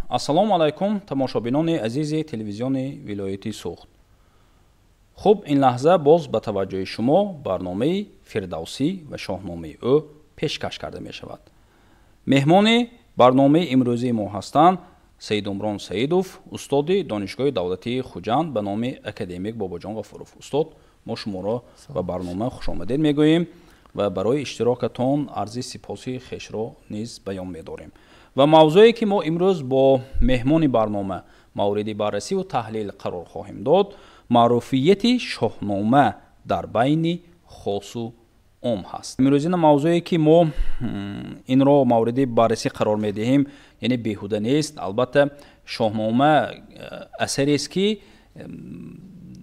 Ассалому алайкум, тамошобинони азизи телевизиони вилояти Суғд. Хуб, ин лаҳза боз ба таваҷҷӯҳи шумо барномаи Фирдавсӣ ва шоҳномаи ӯ пешкаш карда мешавад. Меҳмони барномаи имрӯзии мо ҳастанд Саидумрон Саидов, устоди Донишгоҳи давлатии Хуҷанд ба номи академик Бобоҷон Ғафуров. Устод, мо шуморо ба барнома хушомадед мегӯем ва барои иштирокатон арзи сипоси хешро низ баён медорем. Ва мавзӯе ки мо имрӯз бо меҳмони барнома мавриди баррасиву таҳлил қарор хоҳем дод, маъруфияти шоҳнома дар байни хосу ом ҳаст. Имрӯзина мавзӯе ки мо инро мавриди баррасӣ қарор медиҳем, яъне беҳуда нест. Албатта, шоҳнома асарест, ки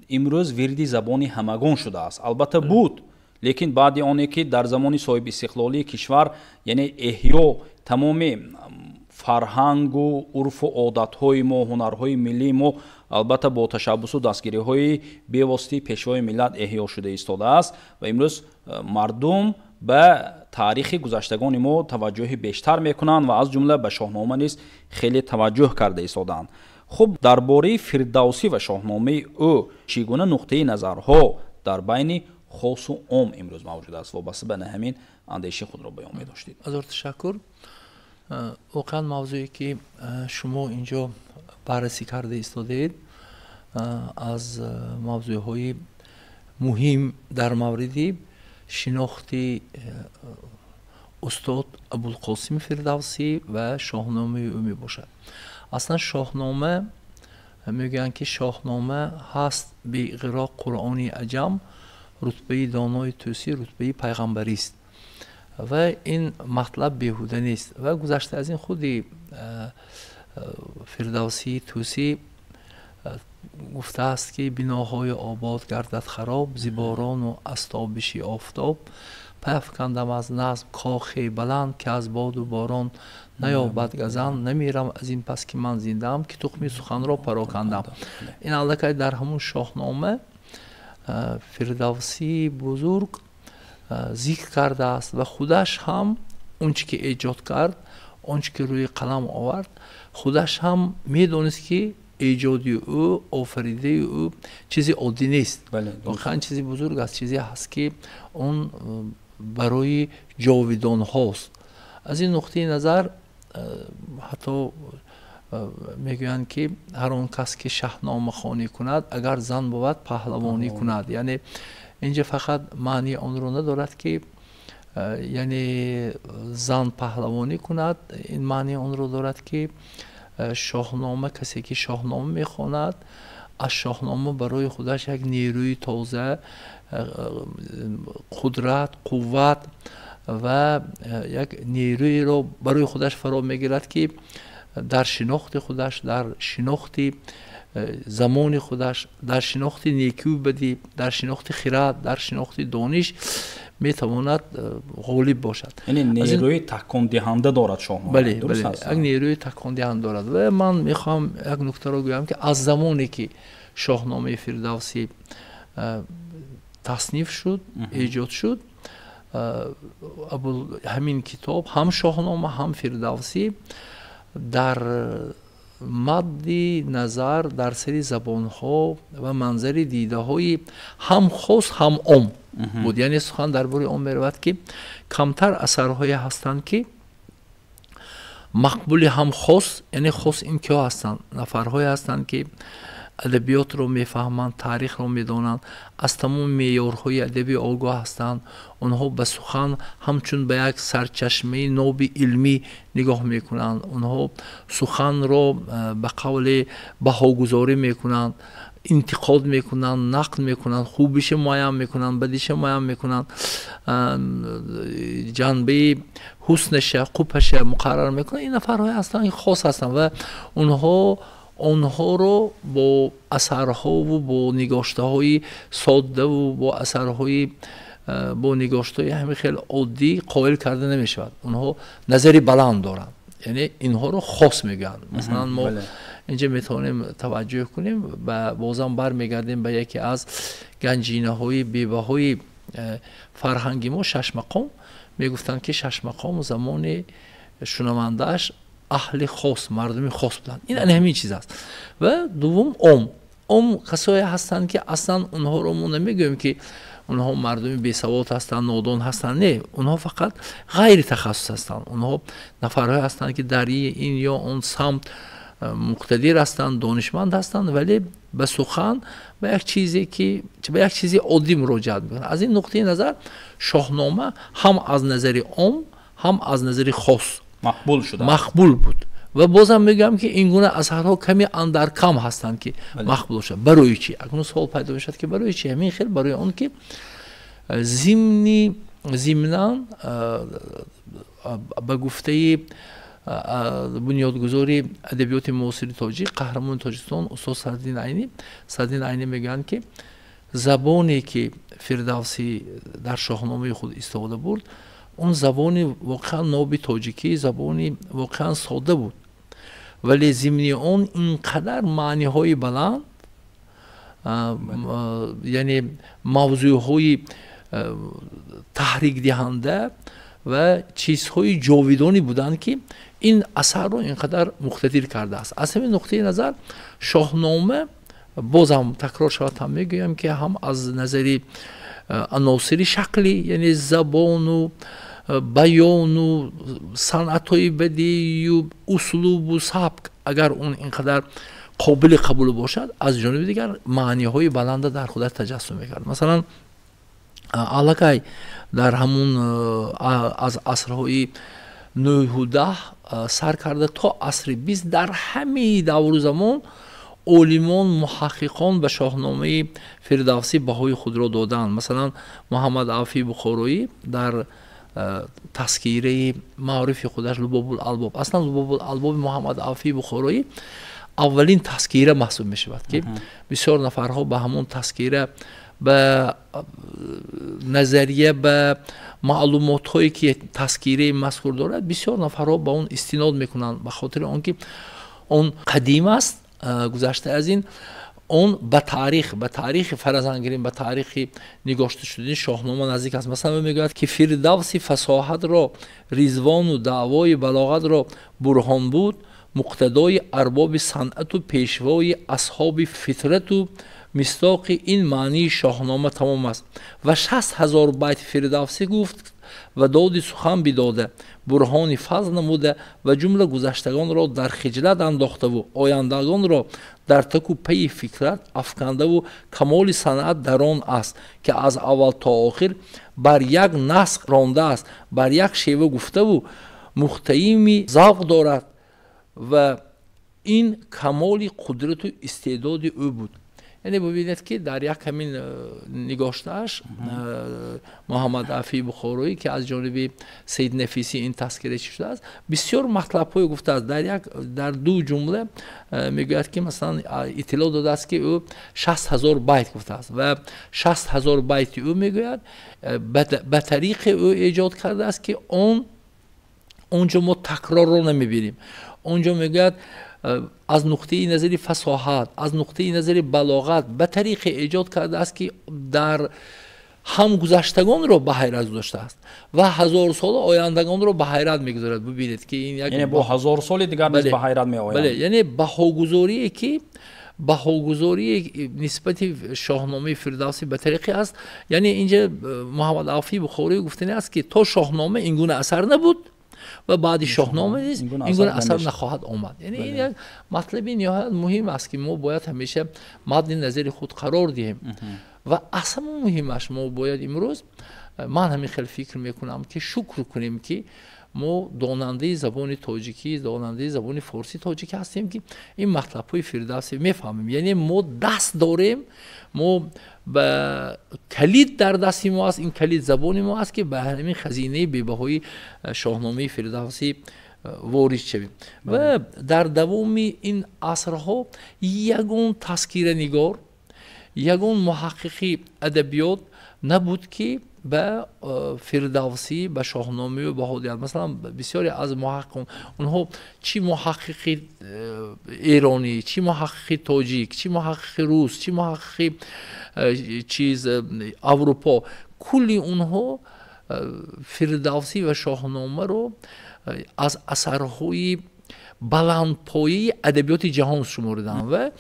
имрӯз вирди забони ҳамагон шудааст. Албатта, буд, лекин баъди оне ки дар замони соҳибистиқлолии кишвар, яъне эҳё тамоми фарҳангу урфу одатҳои мо, ҳунарҳои миллии мо, албатта, бо ташаббусу дастгириҳои бевоситаи Пешвои миллат эҳё шуда истодааст ва имрӯз мардум ба таърихи гузаштагони мо таваҷҷӯҳи бештар мекунанд ва аз ҷумла ба шоҳнома низ хеле таваҷҷӯҳ карда истодаанд. Хуб, дар бораи Фирдавсӣ ва шоҳномаи ӯ чӣ гуна нуқтаи назарҳо дар байни хосу ом имрӯз мавҷуд аст, вобаста ба ҳамин андешаи худро баён медоштед. Ҳазор ташаккур. Воқеан, мавзӯе ки шумо инҷо баррасӣ карда истодаед, аз мавзӯъҳои муҳим дар мавриди шинохти устод Абулқосими Фирдавсӣ ва шоҳномаи ӯ мебошад. Аслан шоҳнома, мегӯянд, ки шоҳнома ҳаст беғироқ Қуръони аҷам, рутбаи донои тӯсӣ рутбаи пайғамбарист ва ин матлаб беҳуда нест. Ва гузашта аз ин, худи Фирдавсии Тӯсӣ гуфтааст, ки биноҳои обод гардад хароб зи борону аз тобиши офтоб, пайафкандам аз назм кохе баланд, ки аз боду борон наёбад газанд, намирам аз ин пас, ки ман зиндаам, ки тухми суханро парокандам. Ин аллакай дар ҳамун шоҳнома Фирдавсии бузург зикр кардааст ва худаш ҳам он чӣ ки эҷод кард, он чӣ ки рӯи қалам овард, худаш ҳам медонист, ки эҷоди ӯ, офаридаи ӯ чизи оддӣ нест, воқеан чизи бузург аст, чизе ҳаст, ки он барои ҷовидонҳост. Аз ин нуқтаи назар ҳатто мегӯянд, ки ҳар он кас ки шаҳномахонӣ кунад, агар зан бувад, паҳлавонӣ кунад. Яъне инҷа фақат маънии онро надорад, ки яъне зан паҳлавонӣ кунад, ин маънии онро дорад, ки шоҳнома, касе ки шоҳнома мехонад, аз шоҳнома барои худаш як нерӯи тоза, қудрат, қувват ва як нерӯеро барои худаш фаро мегирад, ки дар шинохти худаш, дар шинохти замони худаш, дар шинохти некию бадӣ, дар шинохти хирад, дар шинохти дониш метавонад ғолиб бошад. Яъне нерӯи такондиҳанда дорад шоҳнома. Бале, як нерӯи такондиҳанда дорад. Ва ман мехоҳам як нуктаро гӯям, ки аз замоне ки шоҳномаи Фирдавсӣ тасниф шуд, эҷод шуд, ҳамин китоб, ҳам шоҳнома, ҳам Фирдавсӣ, дар мадди назар, дар сари забонҳо ва манзари дидаҳои ҳам хос, ҳам ом буд. Яъне сухан дар бораи он меравад, ки камтар асарҳое ҳастанд, ки мақбули ҳам хос, яъне хос ин киҳо ҳастанд? Нафарҳое ҳастанд, ки адабиётро мефаҳманд, таърихро медонанд, аз тамоми меъёрҳои адабӣ огоҳ ҳастанд. Онҳо ба сухан ҳамчун ба як сарчашмаи ноби илмӣ нигоҳ мекунанд, онҳо суханро ба қавле баҳогузорӣ мекунанд, интиқод мекунанд, нақд мекунанд, хубиша муайян мекунанд, бадиша муайян мекунанд, ҷанбаи ҳуснаша, қубҳаша муқаррар мекунанд. Ин нафарҳое ҳастанд, ки хос ҳастанд ва онҳоро бо асарҳову бо нигоштаҳои соддаву бо асарҳои, бо нигоштаҳои ҳамин хел оддӣ қоил карда намешавад. Онҳо назари баланд доранд, яъне инҳоро хос мегӯянд. Масалан, мо инҷа метавонем таваҷҷӯҳ кунем ба, бозам бармегардем ба яке аз ганҷинаҳои бебаҳои фарҳанги мо, шашмақом. Мегуфтанд, ки шашмақом замони шунавандааш аҳли хос, мардуми хос буданд. Ин ҳамин чиз аст. Ва дуввум ом касое ҳастанд, ки аслан онҳоро мо намегӯем, ки онҳо мардуми бесавод ҳастанд, нодон ҳастанд. Не, онҳо фақат ғайритахассус ҳастанд. Онҳо нафарҳое ҳастанд, ки дар ин ё он самт муқтадир ҳастанд, донишманд ҳастанд, вале ба сухан ба як чизе ки ба як чизи оддӣ муроҷиат мекунанд. Аз ин нуқтаи назар Шоҳнома ҳам аз назари ом, ҳам аз назари хос мақбул шуда, мақбул буд. Ва бозам мегӯям, ки ин гуна асарҳо ками андар кам ҳастанд, ки мақбул шуд. Барои чӣ? Акнун суол пайдо мешавад, ки барои чӣ ҳамин хел? Барои он ки зимнан ба гуфтаи бунёдгузори адабиёти муосири тоҷик, қаҳрамони Тоҷикистон устод Садриддин Айнӣ, Садриддин Айнӣ мегӯянд, ки забоне ки Фирдавсӣ дар Шоҳномаи худ истифода бурд, он забони воқеан ноби тоҷикӣ, забони воқеан сода буд, вале зимни он ин қадар маъниҳои баланд, яъне мавзӯъҳои таҳрикдиҳанда ва чизҳои ҷовидонӣ буданд, ки ин асарро ин қадар муқтадир кардааст. Аз ҳамин нуқтаи назар Шоҳнома, бозам такрор шавад ҳам мегӯям, ки ҳам аз назари аносири шаклӣ, яъне забону баёну санъатҳои бадию услубу сабк, агар он ин қадар қобили қабул бошад, аз ҷониби дигар маъниҳои баланда дар худаш таҷассум мекард. Масалан, аллакай дар ҳамун аз асрҳои нӯҳу даҳ сар карда то асри бист, дар ҳамаи давру замон олимон, муҳаққиқон ба Шоҳномаи Фирдавсӣ баҳои худро доданд. Масалан, Муҳаммад Авфи Бухороӣ дар таскираи маърифи худаш Лубобул Албоб, аслан Лубобул Албоби Муҳаммад Авфи Бухороӣ аввалин таскира маҳсуб мешавад, ки бисёр нафарҳо ба ҳамон таскира, ба назария, ба маълумотҳое ки таскираи мазкур дорад, бисёр нафарҳо ба он истинод мекунанд, ба хотири он ки он қадим аст. Гузашта аз ин, он ба таърихи, фаразан гирем, ба таърихи нигошта шудани Шоҳнома наздик аст. Масалан, мегӯяд, ки Фирдавси фасоҳатро ризвону даъвои балоғатро бурҳон буд, муқтадои арбоби санъату пешвои асҳоби фитрату мисдоқи ин маънии Шоҳнома тамом аст. Ва 60 000 байт Фирдавсӣ гуфт ва доди сухан бидода, бурҳони фазл намуда ва ҷумла гузаштагонро дар хиҷлат андохтаву ояндагонро дар таку пайи фикрат афкандаву камоли санъат дар он аст, ки аз аввал то охир бар як насқ рондааст, бар як шева гуфтаву мухтаими завқ дорад ва ин камоли қудрату истеъдоди ӯ буд. Яъне бубинед, ки дар як ҳамин нигоштааш Муҳаммад Афи Бухороӣ, ки аз ҷониби Саид Нафисӣ ин таскира чӣ шудааст, бисёр матлабҳое гуфтааст. Дар як, дар ду ҷумла мегӯяд, ки масалан иттилоъ додааст, ки ӯ 60 000 байт гуфтааст ва 60 000 байти ӯ, мегӯяд, ба тариқе ӯ эҷод кардааст, ки он онҷо мо такрорро намебинем. Онҷо мегӯяд, аз нуқтаи назари фасоҳат, аз нуқтаи назари балоғат ба тариқе эҷод кардааст, ки дар ҳам гузаштагонро ба ҳайрат гузоштааст ва ҳазорсола ояндагонро ба ҳайрат мегузорад. Бубинед, ки ин як, яъне бо ҳазорсоли дигар низ ба ҳайрат меояд. Бале, яъне баҳогузорие ки баҳогузории нисбати Шоҳномаи Фирдавсӣ ба тариқе аст, яъне инҷа Муҳаммад Авфи Бухорӣ гуфтани аст, ки то Шоҳнома ин гуна асар набуд ва баъди Шоҳнома низ ин гуна асар нахоҳад омад. Яъне ин як матлаби ниҳоят муҳим аст, ки мо бояд ҳамеша мадди назари худ қарор диҳем. Ва аз ҳама муҳимаш, мо бояд имрӯз, ман ҳамин хел фикр мекунам, ки шукр кунем, ки мо донандаи забони тоҷикӣ, донандаи забони форсӣ тоҷикӣ ҳастем, ки ин матлабҳои Фирдавсӣ мефаҳмем. Яъне мо даст дорем, мо ба калид дар дасти мо аст, ин калид забони мо аст, ки ба ҳамин хазинаи бебаҳои Шоҳномаи Фирдавсӣ ворид шавем. Ва дар давоми ин асрҳо ягон таскиранигор, ягон муҳаққиқи адабиёт набуд, ки ба Фирдавсӣ, ба Шоҳномаи баҳо диҳад. Масалан, бисёре аз муҳаққиқон, онҳо чӣ муҳаққиқи эронӣ, чӣ муҳаққиқи тоҷик, чӣ муҳаққиқи рус, чӣ муҳаққиқи чиз Аврупо, кулли онҳо Фирдавсӣ ва Шоҳномаро аз асарҳои Баландпояи адабиёти ҷаҳон шумориданд ва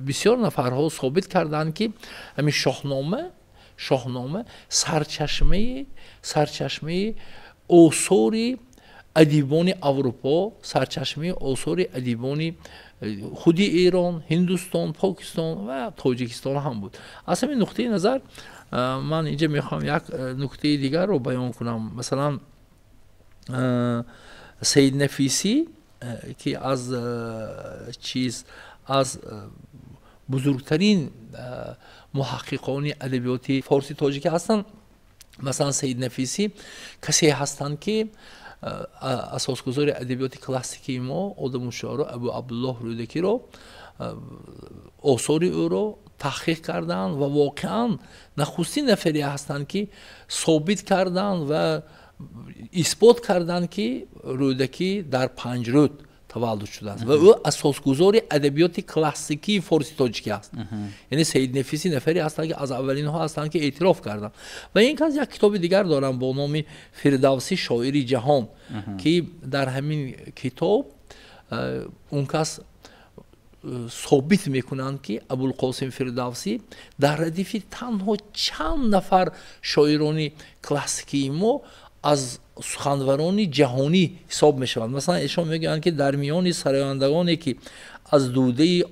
бисёр нафарҳо собит карданд, ки ҳамин Шоҳнома сарчашмаи осори адибони Аврупо, сарчашмаи осори адибони худи Эрон, Ҳиндустон, Покистон ва Тоҷикистон ҳам буд. Аз ҳамин нуқтаи назар ман инҷа мехоҳам як нуктаи дигарро баён кунам. Масалан, Саид Нафисӣ, ки аз чиз, аз бузургтарин муҳаққиқони адабиёти форси тоҷикӣ ҳастанд. Масалан, Саид Нафисӣ касе ҳастанд, ки асосгузори адабиёти классикии мо, Одамушшуаро Абу Абдуллоҳ Рӯдакиро, осори ӯро таҳқиқ карданд ва воқеан нахустин нафаре ҳастанд, ки собит карданд ва исбот карданд, ки Рӯдакӣ дар Панҷрӯд таваллуд шудааст ва ӯ асосгузори адабиёти классикии форси тоҷикӣ аст. Яъне Саид Нафисӣ нафаре ҳастанд, ки аз аввалинҳо ҳастанд, ки эътироф карданд. Ва ин кас як китоби дигар дорам бо номи «Фирдавсӣ шоири ҷаҳон», ки дар ҳамин китоб он кас собит мекунанд, ки Абулқосим Фирдавсӣ дар радифи танҳо чанд нафар шоирони классикии мо аз суханварони ҷаҳонӣ ҳисоб мешаванд. Масалан, эшон мегӯянд, ки дар миёни сарояндагоне, ки аз дудаи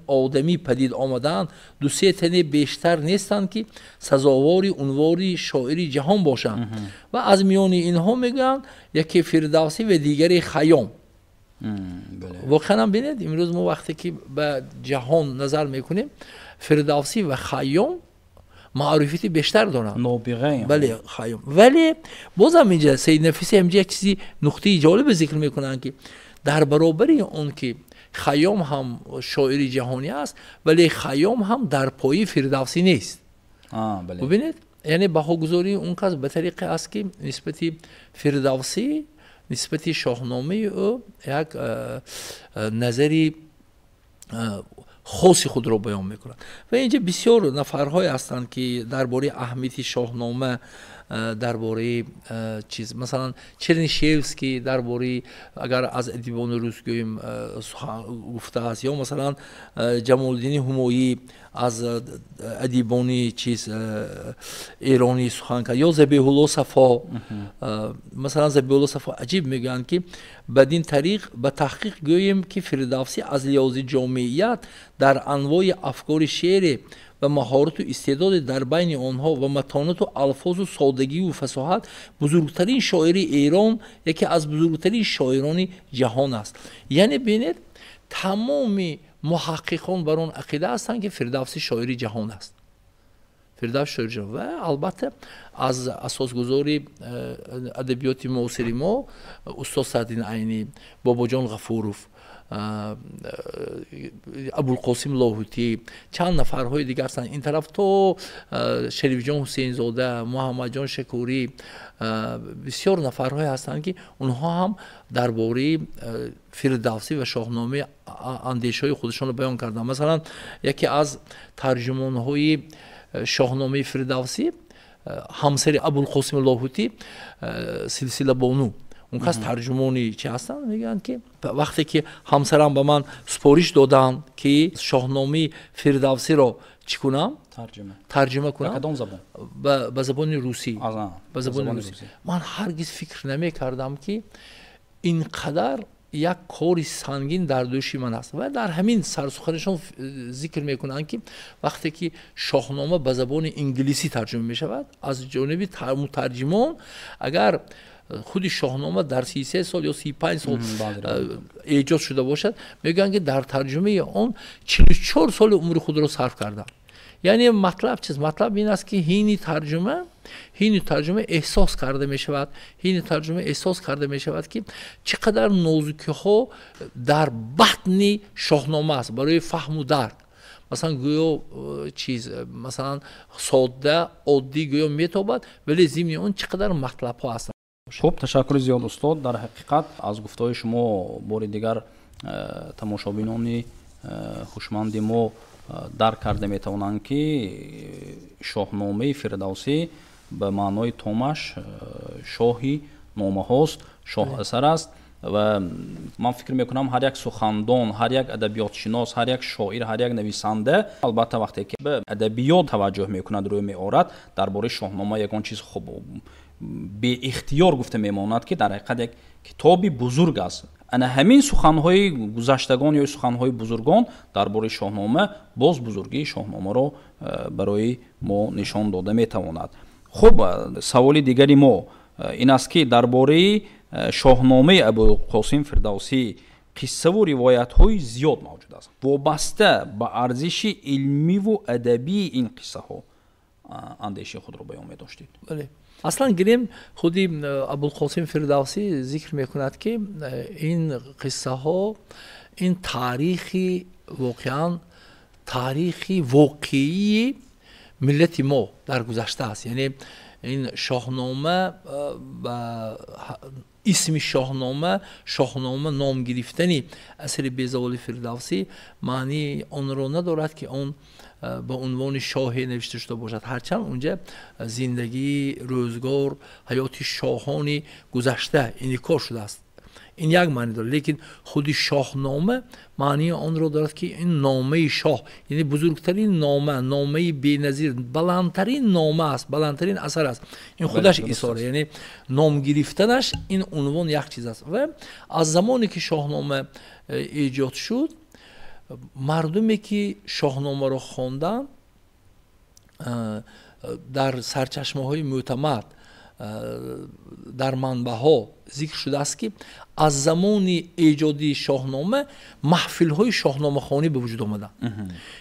одамӣ падид омадаанд, дусе тане бештар нестанд, ки сазовори унвори шоири ҷаҳон бошанд. Ва аз миёни инҳо, мегӯянд, яке Фирдавсӣ ва дигаре Хайём. Воқеан бинед, имрӯз мо вақте ки ба ҷаҳон назар мекунем, Фирдавсӣ ва Хайём маърифати бештар доранд. Нобиға. Бале, Хайём. Вале бозам инҷа Саид Нафисӣ ҳамҷа як чизи нуқтаи ҷолибе зикр мекунанд, ки дар баробари он ки Хайём ҳам шоири ҷаҳонӣ аст, вале Хайём ҳам дар пои Фирдавсӣ нест. Бубинед, яъне баҳогузории он кас ба тариқе аст, ки нисбати Фирдавсӣ, нисбати Шоҳномаи ӯ як назари хоси худро баён мекунад. Ва инҷа бисёр нафарҳое ҳастанд, ки дар бораи аҳамияти Шоҳнома, дар бораи чиз, масалан, Чернишевский дар бораи, агар аз адибони рус гӯем, гуфтааст, ё масалан, Ҷамолиддини Ҳумоӣ аз адибони чиз эронӣ сухан кард, ё Забеҳулло Сафо. Масалан, Забеҳулло Сафо аҷиб мегӯянд, ки бадин тариқ ба таҳқиқ гӯем, ки Фирдавсӣ аз лиҳози ҷомеият дар анвои афкори шеъре ва маҳорату истеъдоде дар байни онҳо ва матонату алфозу содагию фасоҳат бузургтарин шоири Эрон, яке аз бузургтарин шоирони ҷаҳон аст. Яъне бинед, тамоми муҳаққиқон бар он ақида ҳастанд, ки Фирдавсӣ шоири ҷаҳон аст, Фирдавс шоири ҷаҳон. Ва албатта, аз асосгузори адабиёти муосири мо устод Садриддин Айнӣ, Бобоҷон Ғафуров, Абулқосим Лоҳутӣ, чанд нафарҳои дигар ҳастанд. Ин тараф то Шарифҷон Ҳусейнзода, Муҳаммадҷон Шакурӣ, бисёр нафарҳое ҳастанд, ки онҳо ҳам дар бораи Фирдавсӣ ва Шоҳномаи андешаҳои худашонро баён карданд. Масалан, яке аз тарҷумонҳои Шоҳномаи Фирдавсӣ, ҳамсари Абулқосим Лоҳутӣ, Силсила Бону, он кас тарҷумони чи ҳастанд, мегӯянд, ки вақте ки ҳамсарам ба ман супориш доданд, ки Шоҳномаи Фирдавсиро чӣ кунам, тарҷума кунам ба забони русӣ, ба забони русӣ, ман ҳаргиз фикр намекардам, ки ин қадар як кори сангин дар дӯши ман аст. Ва дар ҳамин сарсуханашон зикр мекунанд, ки вақте ки Шоҳнома ба забони инглисӣ тарҷума мешавад аз ҷониби мутарҷимон, агар худи Шоҳнома дар 33 сол ё 35 сол эҷод шуда бошад, мегӯянд, ки дар тарҷумаи он 44 соли умри худро сарф кардам. Яъне матлаб чиз, матлаб ин аст, ки ҳини тарҷума эҳсос карда мешавад, ҳини тарҷума эҳсос карда мешавад, ки чӣ қадар нозукиҳо дар батни Шоҳнома аст барои фаҳму дарк. Масалан, гӯё чиз, масалан, содда, оддӣ гӯё метобад, вале зимни он чӣ қадар матлабҳо ҳастанд. Хуб, ташаккури зиёд, устод. Дар ҳақиқат, аз гуфтаҳои шумо бори дигар тамошобинони ҳушманди мо дарк карда метавонанд, ки Шоҳномаи Фирдавсӣ ба маънои томаш шоҳи номаҳост, шоҳ асар аст. Ва ман фикр мекунам, ҳар як сухандон, ҳар як адабиётшинос, ҳар як шоир, ҳар як нависанда, албатта, вақте ки ба адабиёт таваҷҷӯҳ мекунад, рӯй меорад, дар бораи Шоҳнома ягон чиз хуб беихтиёр гуфта мемонад, ки дар ҳақиқат як китоби бузург аст. Ана ҳамин суханҳои гузаштагон ё суханҳои бузургон дар бораи Шоҳнома боз бузургии Шоҳномаро барои мо нишон дода метавонад. Хуб, саволи дигари мо ин аст, ки дар бораи Шоҳномаи Абулқосим Фирдавсӣ қиссаву ривоятҳои зиёд мавҷуд аст. Вобаста ба арзиши илмиву адабии ин қиссаҳо андешаи худро баён медоштед. Бале, аслан гирем, худи Абулқосим Фирдавсӣ зикр мекунад, ки ин қиссаҳо ин таърихи, воқеан таърихи воқеии миллати мо дар гузашта аст. Яъне ин Шоҳнома, ба исми Шоҳнома, Шоҳнома ном гирифтани асари безаволи Фирдавсӣ маънии онро надорад, ки он ба унвони шоҳе навишта шуда бошад, ҳарчанд унҷа зиндагии рӯзгор, ҳаёти шоҳони гузашта инъикос шудааст. Ин як маъни дорад, лекин худи Шоҳнома маънии онро дорад, ки ин номаи шоҳ, яъне бузургтарин нома, номаи беназир, баландтарин нома аст, баландтарин асар аст. Ин худаш исора, яъне ном гирифтанаш ин унвон як чиз аст. Ва аз замоне ки Шоҳнома эҷод шуд, мардуме ки Шоҳномаро хонданд, дар сарчашмаҳои мӯътамад, дар манбаъҳо зикр шудааст, ки аз замони эҷоди Шоҳнома маҳфилҳои шоҳномахонӣ ба вуҷуд омаданд.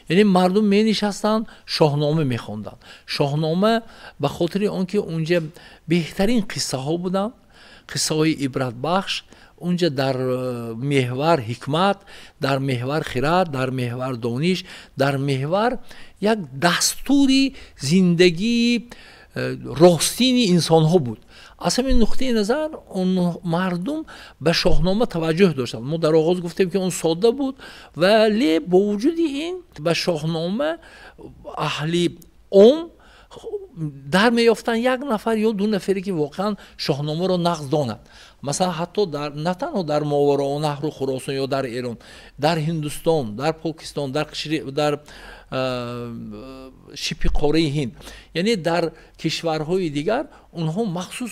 Яъне мардум менишастанд, Шоҳнома мехонданд. Шоҳнома ба хотири он ки унҷа беҳтарин қиссаҳо буданд, қиссаҳои ибратбахш, унҷа дар меҳвар ҳикмат, дар меҳвар хирад, дар меҳвар дониш, дар меҳвар як дастури зиндагии ростини инсонҳо буд. Аз ҳамин нуқтаи назар он мардум ба Шоҳнома таваҷҷӯҳ доштанд. Мо дар оғоз гуфтем, ки он содда буд, вале бо вуҷуди ин ба Шоҳнома аҳли ом дар меёфтанд як нафар ё ду нафаре, ки воқеан Шоҳномаро нағз донад. Масалан, ҳатто на танҳо дар Мовароуннаҳру Хуросон ё дар Эрон, дар Ҳиндустон, дар Покистон, дар шибҳи қораи Ҳинд, яъне дар кишварҳои дигар онҳо махсус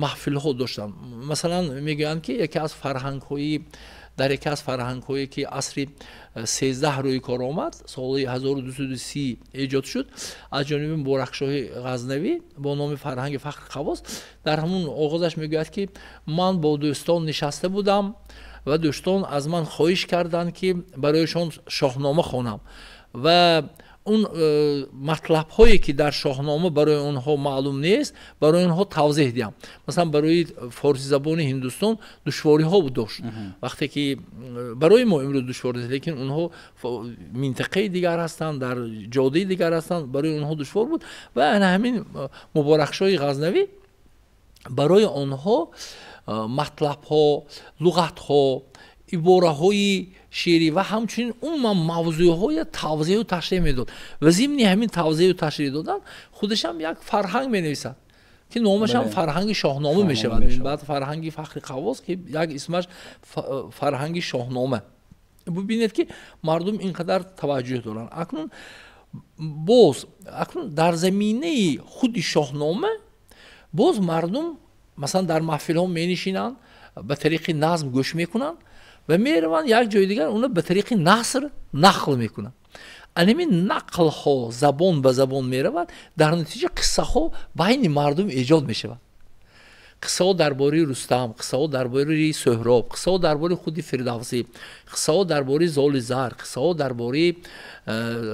маҳфилҳо доштанд. Масалан, мегӯянд, ки яке аз фарҳангҳои дар яке аз фарҳангҳое, ки асри 13 рӯи кор омад, соли 1230 эҷод шуд аз ҷониби Муборакшоҳи Ғазнавӣ бо номи фарҳанги Фахри Қавос, дар ҳамун оғозаш мегӯяд, ки ман бо дӯстон нишаста будам ва дӯстон аз ман хоҳиш карданд, ки барояшон Шоҳнома хонам ва он матлабҳое, ки дар Шоҳнома барои онҳо маълум нест, барои онҳо тавзеҳ диҳам. Масалан, барои форсизабони Ҳиндустон душвориҳо дошт, вақте ки барои мо имрӯз душвор нест, лекин онҳо минтақаи дигар ҳастанд, дар ҷодаи дигар ҳастанд, барои онҳо душвор буд. Ва ана ҳамин Муборакшоҳи Ғазнавӣ барои онҳо матлабҳо, луғатҳо, ибораҳои шеърӣ ва ҳамчунин умуман мавзӯъҳоя тавзеҳу ташреҳ медод. Ва зимни ҳамин тавзеҳу ташреҳ додан худашам як фарҳанг менависад, ки номашам фарҳанги Шоҳнома мешавад. Баъд фарҳанги Фахри Қаввос, ки як исмаш фарҳанги Шоҳнома. Бубинед, ки мардум ин қадар таваҷҷӯҳ доранд. Акнун боз, акнун дар заминаи худи Шоҳнома боз мардум, масалан, дар маҳфилҳо менишинанд, ба тариқи назм гӯш мекунанд ва мераванд як ҷои дигар, уна ба тариқи наср нақл мекунанд. Анами нақлҳо забон ба забон меравад, дар натиҷа қиссаҳо байни мардум эҷод мешавад. Қиссаҳо дар бораи Рустам, қиссаҳо дар бораи Сӯҳроб, қиссаҳо дар бораи худи Фирдавсӣ, қиссаҳо дар бораи Золи Зар, қиссаҳо дар бораи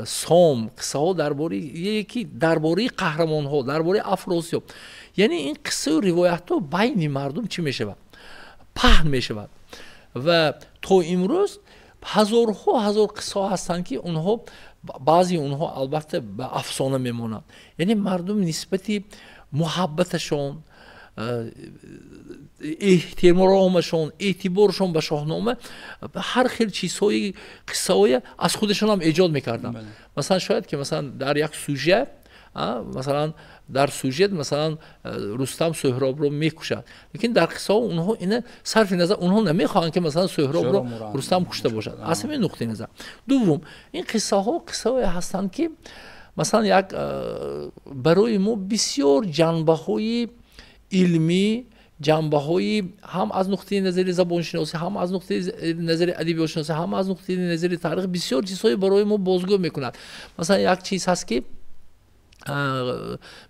Сом, қиссаҳо дар бораи яке, дар бораи қаҳрамонҳо, дар бораи Афросиёб. Яъне ин қиссаю ривоятҳо байни мардум чӣ мешавад? Паҳн мешавад. Ва то имрӯз ҳазорҳо ҳазор қиссаҳо ҳастанд, ки онҳо, баъзеи онҳо албатта ба афсона мемонанд. Яъне мардум нисбати муҳаббаташон, эҳтиромашон, эътиборшон ба Шоҳнома ҳар хел чизҳои, қиссаҳое аз худашон ҳам эҷод мекарданд. Масалан, шояд ки масалан дар як сюжет Масалан, дар сюжет масалан Рустам Суҳробро мекушад, лекин дар қиссаҳо онҳо ина сарфи назар, онҳо намехоҳанд, ки масалан Суҳробро Рустам кушта бошад аз ҳамин нуқтаи назар. Дуввум, ин қиссаҳо қиссаҳое ҳастанд, ки масалан як барои мо бисёр ҷанбаҳои илмӣ, ҷанбаҳои ҳам аз нуқтаи назари забоншиносӣ, ҳам аз нуқтаи назари адабиётшиносӣ, ҳам аз нуқтаи назари таърих бисёр чизҳое барои мо бозгӯ мекунад. Масалан, як чиз ҳаст, ки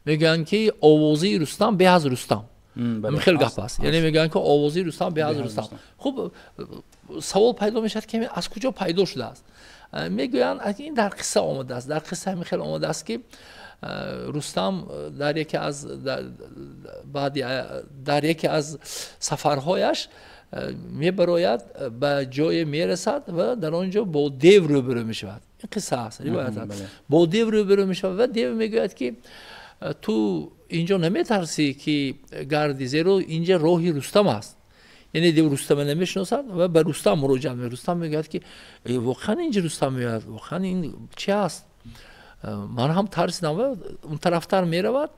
мегӯянд, ки овозаи Рустам беҳ аз Рустам. Хеле гап аст, яъне мегӯянд, ки овозаи Рустам беҳ аз Рустам. Хуб, савол пайдо мешавад, ки аз куҷо пайдо шудааст. Мегӯянд, ин дар қисса омадааст. Дар қисса ҳамин хел омадааст, ки Рустам дар яке аз сафарҳояш мебарояд, ба ҷое мерасад ва дар он ҷо бо дев рӯбарӯ мешавад. Ин қисса аст, ривоят аст. Бо дев рӯбарӯ мешавад ва дев мегӯяд, ки ту инҷо наметарсӣ, ки гардӣ, зеро инҷа роҳи Рустам аст. Яъне дев Рустама намешиносад ва ба Рустам муроҷиат мекунад. Рустам мегӯяд, ки воқеан инҷа Рустам меояд, воқеан ин чи аст, ман ҳам тарсидам. Ва он тарафтар меравад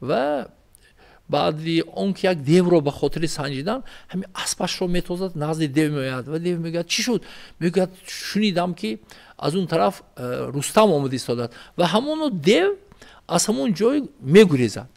ва баъди он ки як девро ба хотири санҷидан ҳамин аспашро метозад, назди дев меояд ва дев мегӯяд: «Чӣ шуд?» Мегӯяд: «Шунидам, ки аз он тараф Рустам омада истодааст». Ва ҳамоно дев аз ҳамон ҷой мегурезад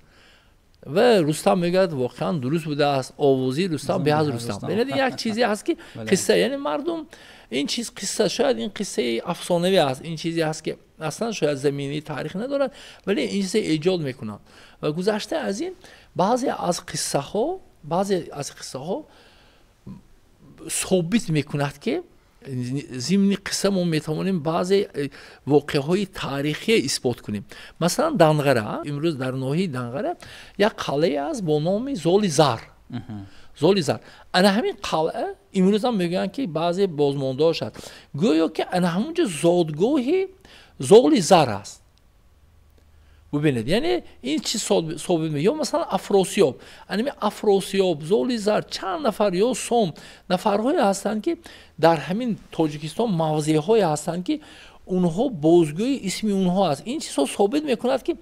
ва Рустам мегӯяд: «Воқеан дуруст будааст, овозаи Рустам беҳ аз Рустам». Бинед, як чизе ҳаст, ки қисса, яъне мардум ин чиз қисса, шояд ин қиссаи афсонавӣ аст, ин чизе ҳаст, ки аслан шояд заминаи таърих надорад, вале ин чизе эҷод мекунанд. Ва гузашта аз ин, баъзе аз қиссаҳо собит мекунад, ки зимни қисса мо метавонем баъзе воқеаҳои таърихие исбот кунем. Масалан, Данғара, имрӯз дар ноҳияи Данғара як қалъае аст бо номи Золи Зар. Золи Зар, ана ҳамин қалъа имрӯзам мегӯянд, ки баъзе бозмондаҳош аст, гӯё ки ана ҳамунҷо зодгоҳи Золи Зар аст. Бубинед, яъне ин чи собит. Ё масалан Афросиёб, анами Афросиёб, Золи Зар, чанд нафар ё Сом нафарҳое ҳастанд, ки дар ҳамин Тоҷикистон мавзеъҳое ҳастанд, ки онҳо бозгӯи исми онҳо аст. Ин чизҳо собит мекунад, ки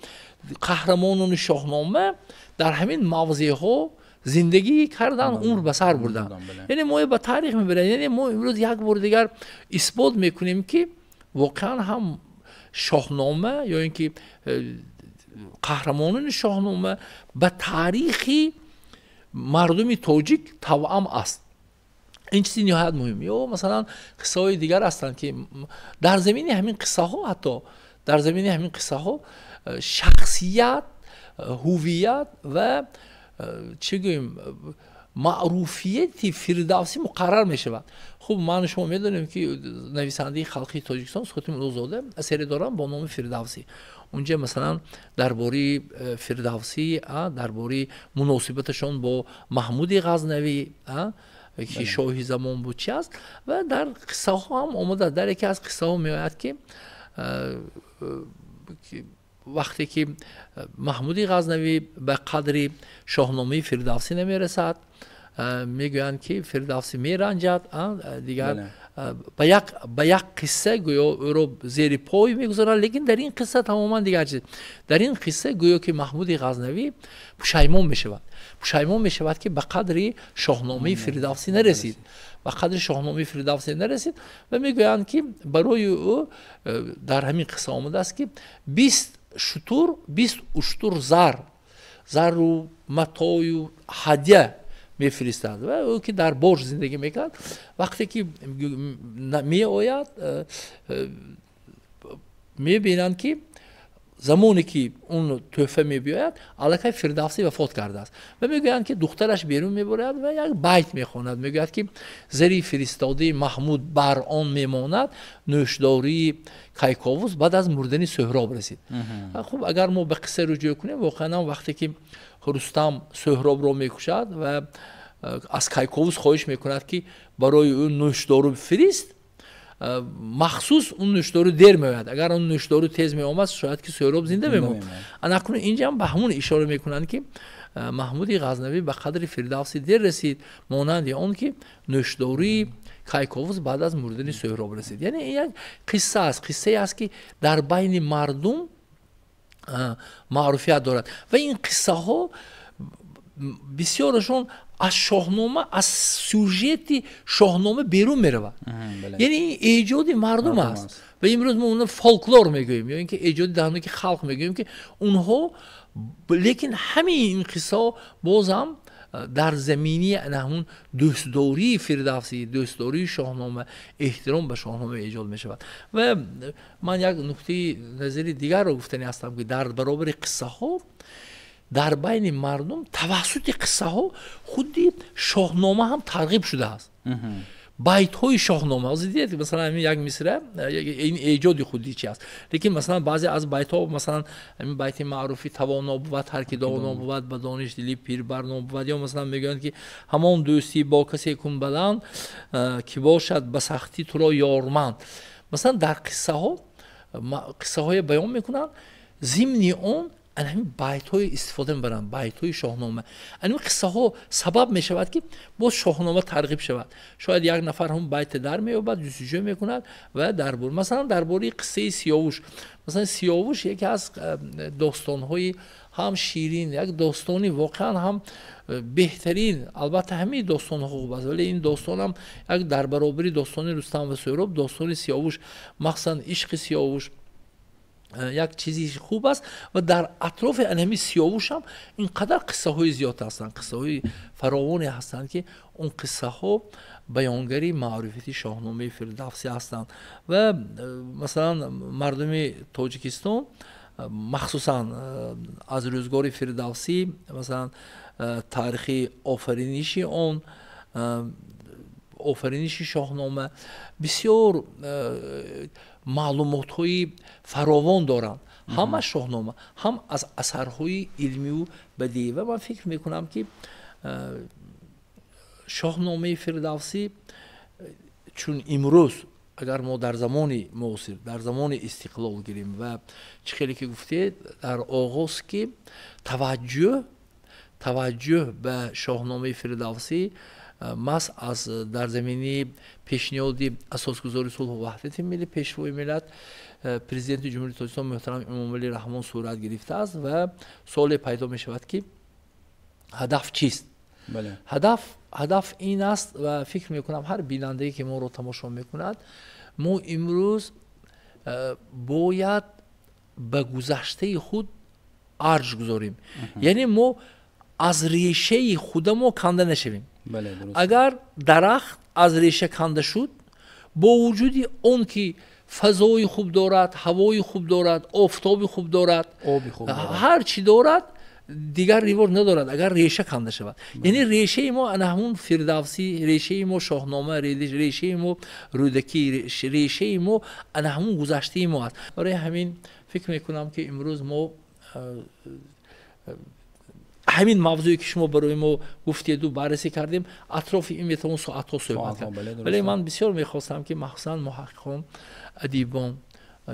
қаҳрамонони Шоҳнома дар ҳамин мавзеъҳо зиндагӣ кардан, умр ба сар бурданд. Яъне мо ба таърих мебарем, яъне мо имрӯз як бори дигар исбот мекунем, ки воқеан ҳам Шоҳнома ё ин ки қаҳрамонони Шоҳнома ба таърихи мардуми тоҷик тавъам аст. Ин чизи ниҳоят муҳим. Ё масалан қиссаҳои дигар ҳастанд, ки дар замини ҳамин қиссаҳо, ҳатто дар замини ҳамин қиссаҳо шахсият, ҳувият ва чӣ гӯем, маъруфияти Фирдавсӣ муқаррар мешавад. Хуб, ману шумо медонем, ки нависандаи халқии Тоҷикистон Сухоти Муллозода асаре доранд бо номи Фирдавсӣ. Унҷа масалан дар бораи Фирдавсӣ, дар бораи муносибаташон бо Маҳмуди Ғазнавӣ, ки шоҳи замон буд, чи аст. Ва дар қиссаҳо ҳам омадааст. Дар яке аз қиссаҳо меояд, ки вақте ки Маҳмуди Ғазнавӣ ба қадри Шоҳномаи Фирдавсӣ намерасад, мегӯянд, ки Фирдавсӣ меранҷад. Дигар ба як қисса гӯё ӯро зери пой мегузорад, лекин дар ин қисса тамоман дигар чиз. Дар ин қисса гӯё ки Маҳмуди Ғазнавӣ пушаймон мешавад, пушаймон мешавад, ки ба қадри Шоҳномаи Фирдавсӣ нарасид, ба қадри Шоҳномаи Фирдавсӣ нарасид. Ва мегӯянд, ки барои ӯ дар ҳамин қисса омадааст, ки 20 шутур, 20 уштур зару матою ҳадя мефиристад. Ва ӯ, ки дар Бош зиндагӣ мекард, вақте ки меояд, мебинанд, ки замоне ки он тӯҳфа мебиёяд, аллакай Фирдавсӣ вафот кардааст. Ва мегӯянд, ки духтараш берун мебарояд ва як байт мехонад, мегӯяд, ки зари фиристодаи Маҳмуд бар он мемонад, нӯшдории Кайковус баъд аз мурдани Сӯҳроб расид. Хуб, агар мо ба қисса руҷӯъ кунем, воқеан вақте ки Рустам Сӯҳробро мекушад ва аз Кайковус хоҳиш мекунад, ки барои ӯ нӯшдору фирист, махсус он нӯшдору дер меояд. Агар он нӯшдору тез меомад, шояд ки Сӯҳроб зинда мемонд. Анакунун инҷам ба ҳамон ишора мекунанд, ки Маҳмуди Ғазнавӣ ба қадри Фирдавсӣ дер расид, монанди он ки нӯшдории Кайковус баъд аз мурдани Сӯҳроб расид. Яъне ин як қисса аст, қиссае аст, ки дар байни мардум Маъруфият дорад ва ин қиссаҳо бисёрашон аз Шоҳнома, аз сюжети Шоҳнома берун меравад. Яъне ин эҷоди мардум аст ва имрӯз мо онро фолклор мегӯем ё ин ки эҷоди даҳонаки халқ мегӯем, ки онҳо, лекин ҳамаи ин қиссаҳо боз ҳам дар замини ҳамун дӯстдории Фирдавсӣ, дӯстдории Шоҳнома, эҳтиром ба Шоҳнома эҷод мешавад. Ва ман як нуктаи назари дигарро гуфтанӣ ҳастам, ки дар баробари қиссаҳо дар байни мардум тавассути қиссаҳо худи Шоҳнома ҳам тарғиб шудааст. Байтҳои Шоҳнома, ҳозир дидед, масалан, ҳамин як мисра, ин эҷоди худи чи аст, лекин масалан баъзе аз байтҳо, масалан ҳамин байти маъруфи «Тавоно бувад ҳар ки доно бувад, ба дониш дили пир барно бувад», ё масалан мегӯянд, ки «Ҳамон дӯстӣ бо касе кун баланд, ки бошад ба сахтӣ туро ёрманд». Масалан, дар қиссаҳо қиссаҳое баён мекунанд, зимни он ҳамин байтҳои истифода мебаранд, байтҳои Шоҳнома. Ҳамин қиссаҳо сабаб мешавад, ки боз Шоҳнома тарғиб шавад. Шояд як нафар ҳам байта дар меёбад, ҷустуҷӯ мекунад ва дар бор, масалан, дар бораи қиссаи Сиёвуш. Масалан, Сиёвуш яке аз достонҳои ҳам ширин, як достони воқеан ҳам беҳтарин. Албатта, ҳамаи достонҳо хуб аст, вале ин достонам як дар баробари достони Рустам ва Сӯҳроб, достони Сиёвуш, махсусан ишқи Сиёвуш, як чизи хуб аст. Ва дар атрофи ҳамин Сиёвуш ҳам ин қадар қиссаҳои зиёд ҳастанд, қиссаҳои фаровоне ҳастанд, ки он қиссаҳо баёнгари маърифати Шоҳномаи Фирдавсӣ ҳастанд. Ва масалан, мардуми Тоҷикистон, махсусан аз рӯзгори Фирдавсӣ, масалан, таърихи офариниши он, офариниши Шоҳнома, бисёр маълумотҳои фаровон доранд, ҳам аз Шоҳнома, ҳам аз асарҳои илмию бадиӣ. Ва ман фикр мекунам, ки Шоҳномаи Фирдавсӣ, чун имрӯз агар мо дар замони муосир, дар замони истиқлол гирем ва чӣ хеле ки гуфтед дар оғоз, ки таваҷҷӯҳ ба Шоҳномаи Фирдавсӣ маҳз аз дар замини пешниҳоди Асосгузори сулҳу ваҳдати миллӣ, Пешвои миллат, Президенти Ҷумҳурии Тоҷикистон муҳтарам Эмомалӣ Раҳмон сурат гирифтааст. Ва суоле пайдо мешавад, ки ҳадаф чист? Ҳадаф ин аст, ва фикр мекунам, ҳар бинандае, ки моро тамошо мекунад, мо имрӯз бояд ба гузаштаи худ арҷ гузорем, яъне мо аз решаи худамо канда нашавем. Агар дарахт аз реша канда шуд, бо вуҷуди он ки фазои хуб дорад, ҳавои хуб дорад, офтоби хуб дорад, ҳар чӣ дорад, дигар ривоҷ надорад, агар реша канда шавад. Яъне решаи мо ана ҳамун Фирдавсӣ, решаи мо Шоҳнома, решаи мо Рӯдакӣ, решаи мо ана ҳамун гузаштаи мо аст. Барои ҳамин фикр мекунам, ки имрӯз мо ҳамин мавзӯе, ки шумо барои мо гуфтеду баррасӣ кардем, атрофи ин метавон соатҳо суҳбат кард, вале ман бисёр мехостам, ки махсусан муҳаққиқон, адибон,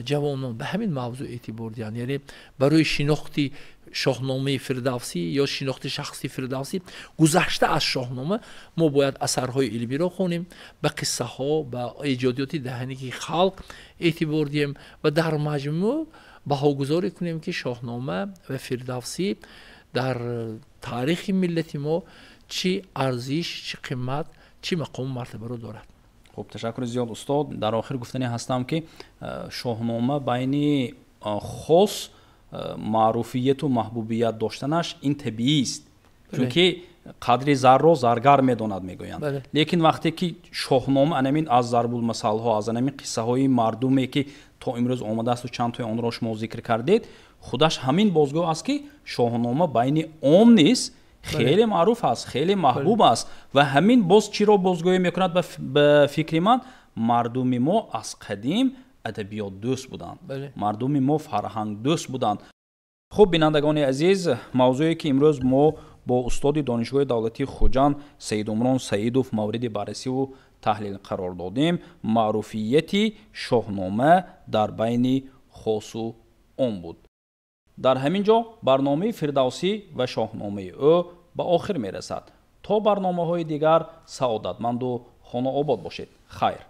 ҷавонон ба ҳамин мавзӯъ эътибор диҳанд. Яъне барои шинохти Шоҳномаи Фирдавсӣ ё шинохти шахси Фирдавсӣ, гузашта аз Шоҳнома, мо бояд асарҳои илмиро хонем, ба қиссаҳо, ба эҷодиёти даҳаники халқ эътибор диҳем ва дар маҷмӯъ баҳогузорӣ кунем, ки Шоҳнома ва Фирдавсӣ дар таърихи миллати мо чӣ арзиш, чӣ қимат, чӣ мақому мартабаро дорад. Хуб, ташаккури зиёд, устод. Дар охир гуфтанӣ ҳастам, ки Шоҳнома байни хос маъруфияту маҳбубият доштанаш ин табиист, чунки қадри зарро заргар медонад, мегӯянд. Лекин вақте ки Шоҳнома анамин аз зарбулмасалҳо, аз анамин қиссаҳои мардуме, ки то имрӯз омадаасту чандтои онро шумо зикр кардед, худаш ҳамин бозгӯ аст, ки Шоҳнома байни ом низ хеле маъруф аст, хеле маҳбуб аст. Ва ҳамин боз чиро бозгӯӣ мекунад? Ба фикри ман, мардуми мо аз қадим адабиётдӯст буданд, мардуми мо фарҳангдӯст буданд. Хуб, бинандагони азиз, мавзӯе, ки имрӯз мо бо устоди Донишгоҳи давлатии Хуҷанд Саидумрон Саидов мавриди баррасиву таҳлил қарор додем, маъруфияти Шоҳнома дар байни хосу ом буд. Дар ҳамин ҷо барномаи «Фирдавсӣ ва шоҳномаи ӯ» ба охир мерасад. То барномаҳои дигар саодатманду хонаобод бошед. Хайр.